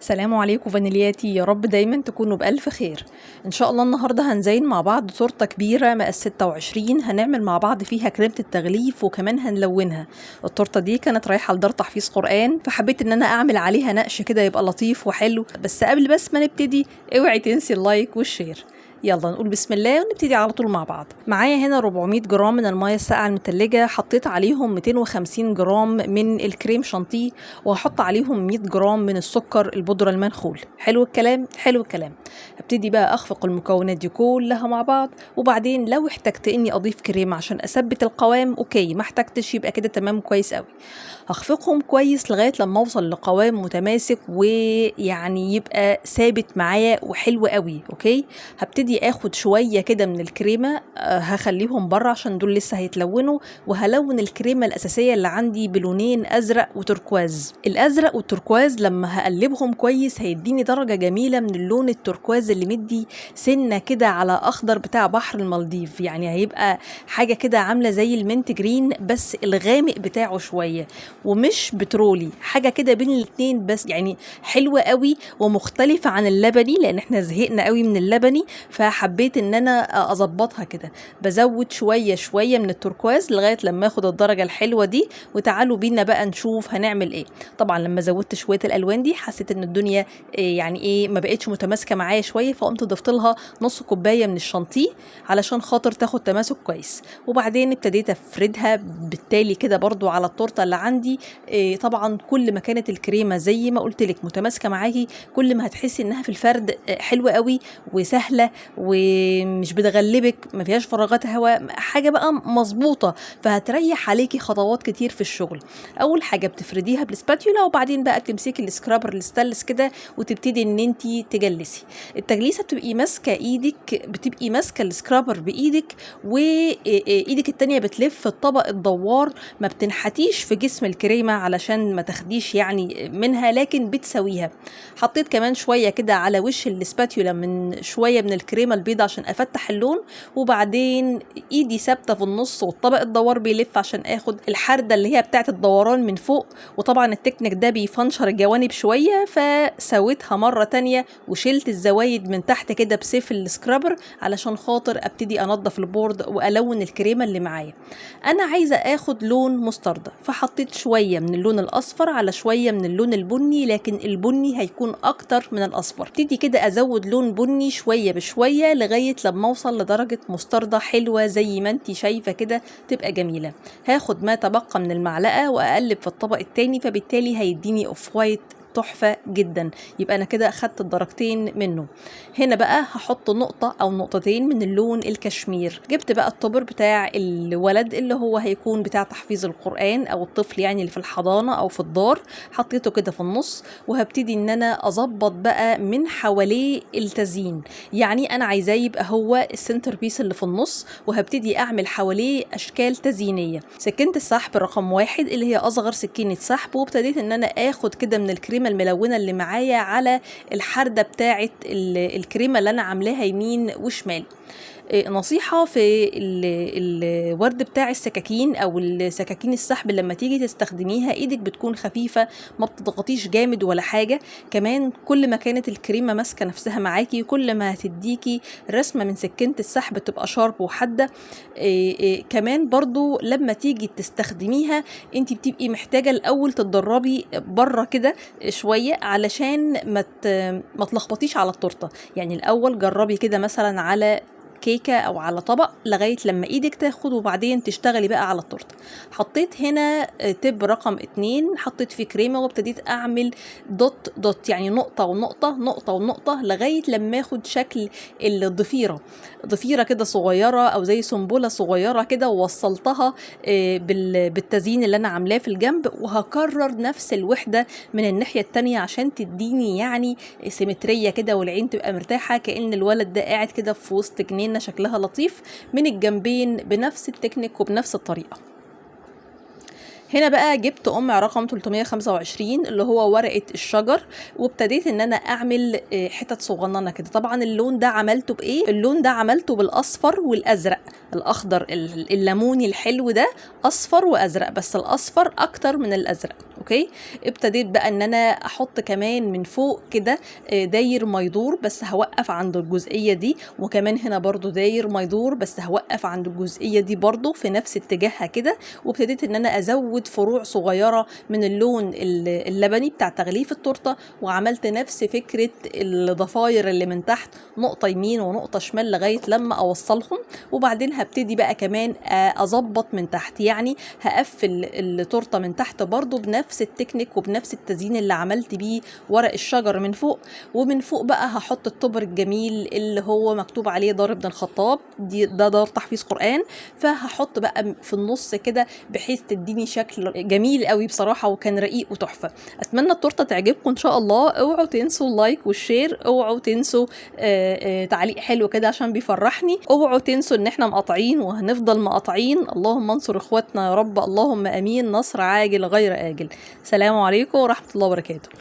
سلام عليكم فانيلياتي، يا رب دايما تكونوا بألف خير. ان شاء الله النهارده هنزين مع بعض تورته كبيرة مقاس 26، هنعمل مع بعض فيها كريمة التغليف وكمان هنلونها. التورتة دي كانت رايحة لدار تحفيظ قرآن، فحبيت ان انا اعمل عليها نقش كده يبقى لطيف وحلو. بس قبل بس ما نبتدي اوعي تنسي ال like وال share. يلا نقول بسم الله ونبتدي على طول مع بعض. معايا هنا 400 جرام من المية الساقعه المتلجه، حطيت عليهم 250 جرام من الكريم شانتيه، وهحط عليهم 100 جرام من السكر البودره المنخول. حلو الكلام؟ حلو الكلام. هبتدي بقى اخفق المكونات دي كلها مع بعض، وبعدين لو احتجت اني اضيف كريم عشان اثبت القوام okay، ما احتجتش يبقى كده تمام كويس قوي. هخفقهم كويس لغاية لما اوصل لقوام متماسك ويعني يبقى ثابت معايا وحلو قوي. okay، هبتدي اخد شوية كده من الكريمة، هخليهم بره عشان دول لسه هيتلونوا، وهلون الكريمة الاساسية اللي عندي بلونين ازرق وتركواز. الازرق والتركواز لما هقلبهم كويس هيديني درجه جميلة من اللون التركواز اللي مدي سنة كده على اخضر بتاع بحر المالديف، يعني هيبقى حاجة كده عامله زي ال mint green بس الغامق بتاعه شوية ومش بترولي، حاجة كده بين الاتنين، بس يعني حلوة قوي ومختلفة عن اللبني لان احنا زهقنا قوي من اللبني، فحبيت ان انا اظبطها كده. بزود شوية شوية من التركواز لغاية لما اخد الدرجة الحلوة دي، وتعالوا بينا بقى نشوف هنعمل ايه. طبعا لما زودت شوية الالوان دي حسيت ان الدنيا يعني ايه ما بقتش متماسكة معايا شوية، فقمت ضفت لها نص كوباية من الشانتيه علشان خاطر تاخد تماسك كويس. وبعدين ابتديت افردها بالتالي كده برضو على التورتة اللي عندي. طبعا كل ما كانت الكريمة زي ما قلت لك متماسكة معاكي كل ما هتحسي انها في الفرد حلوة قوي وسهلة ومش بتغلبك، ما فيهاش فراغات هواء، حاجة بقى مظبوطة، فهتريح عليكي خطوات كتير في الشغل. اول حاجة بتفرديها بال spatula، وبعدين بقى بتمسكي ال scraper ال stainless كده وتبتدي ان انت تجلسي. التجليسه بتبقي ماسكه ايدك، بتبقي ماسكه ال scraper بايدك وايدك التانية بتلف الطبق الدوار، ما بتنحتيش في جسم الكريمة علشان ما تاخديش يعني منها، لكن بتسويها. حطيت كمان شوية كده على وش ال spatula من شوية من الكريمة البيضاء عشان افتح اللون، وبعدين ايدي ثابتة في النص والطبق الدوار بيلف عشان اخد الحرده اللي هي بتاعه الدوران من فوق. وطبعا التكنيك ده بيفنشر الجوانب شوية، فسويتها مرة تانية وشلت الزوايد من تحت كده بسيف ال scraper علشان خاطر ابتدي انضف ال board والون الكريمة اللي معايا. انا عايزه اخد لون مستردة، فحطيت شوية من اللون الاصفر على شوية من اللون البني، لكن البني هيكون اكتر من الاصفر. ابتدي كده ازود لون بني شوية بشوية لغاية لما اوصل لدرجة مستردة حلوة زي ما انتي شايفه كده، تبقى جميلة. هاخد ما تبقى من المعلقة واقلب في الطبق التاني، فبالتالي هيديني off white تحفة جدا. يبقى انا كده اخدت الدرجتين منه. هنا بقى هحط نقطة او نقطتين من اللون الكشمير. جبت بقى ال topper بتاع الولد اللي هو هيكون بتاع تحفيظ القرآن او الطفل يعني اللي في الحضانة او في الدار، حطيته كده في النص، وهبتدي ان انا اظبط بقى من حواليه التزيين. يعني انا عايزاه يبقى هو ال center piece اللي في النص، وهبتدي اعمل حواليه اشكال تزيينية. سكينة السحب رقم 1 اللي هي اصغر سكينة سحب، وابتديت ان انا اخد كده من الكريمة الملونة اللي معايا على الحردة بتاعة الكريمة اللي أنا عاملاها يمين وشمال. نصيحة في الورد بتاع السكاكين أو السكاكين السحب، لما تيجي تستخدميها ايدك بتكون خفيفة، ما بتضغطيش جامد ولا حاجة. كمان كل ما كانت الكريمة ماسكة نفسها معاكي كل ما هتديكي رسمة من سكينة السحب تبقى sharp وحادة. كمان برضو لما تيجي تستخدميها انت بتبقي محتاجة الأول تتدربي بره كده شوية علشان ما تلخبطيش على التورتة. يعني الأول جربي كده مثلا على كيكة أو على طبق لغاية لما ايدك تاخد، وبعدين تشتغلي بقى على التورتة. حطيت هنا tip رقم 2، حطيت فيه كريمة وابتديت اعمل dot dot، يعني نقطة ونقطة نقطة ونقطة لغاية لما اخد شكل الضفيرة، ضفيرة كده صغيرة او زي سنبلة صغيرة كده، ووصلتها بالتزيين اللي انا عاملاه في الجنب. وهكرر نفس الوحدة من الناحية التانية عشان تديني يعني سيمترية كده والعين تبقى مرتاحة، كأن الولد ده قاعد كده في وسط جنينة شكلها لطيف من الجنبين بنفس التكنيك وبنفس الطريقة. هنا بقى جبت قمع رقم 325 اللي هو ورقة الشجر، وابتديت ان انا اعمل حتت صغننة كده. طبعا اللون ده عملته بايه؟ اللون ده عملته بالاصفر والازرق، الاخضر الليموني الحلو ده اصفر وازرق، بس الاصفر اكتر من الازرق. okay، ابتديت بقى ان انا احط كمان من فوق كده داير ما يدور، بس هوقف عند الجزئية دي، وكمان هنا برضو داير ما يدور بس هوقف عند الجزئية دي برضو في نفس اتجاهها كده. وابتديت ان انا ازود فروع صغيرة من اللون اللبني بتاع تغليف التورتة، وعملت نفس فكرة الضفاير اللي من تحت، نقطة يمين ونقطة شمال لغاية لما اوصلهم. وبعدين هبتدي بقى كمان اظبط من تحت، يعني هقفل التورتة من تحت برضو بنفس التكنيك وبنفس التزيين اللي عملت بيه ورق الشجر من فوق. ومن فوق بقى هحط ال topper الجميل اللي هو مكتوب عليه دار ابن الخطاب، دي ده دار تحفيظ قرآن، فهحط بقى في النص كده بحيث تديني شكل جميل قوي بصراحة، وكان رقيق وتحفة. اتمنى التورتة تعجبكم ان شاء الله. اوعوا تنسوا ال like وال share، اوعوا تنسوا تعليق حلو كده عشان بيفرحني، اوعوا تنسوا ان احنا مقاطعين وهنفضل مقاطعين. اللهم انصر اخواتنا يا رب، اللهم امين، نصر عاجل غير اجل. سلام عليكم ورحمة الله وبركاته.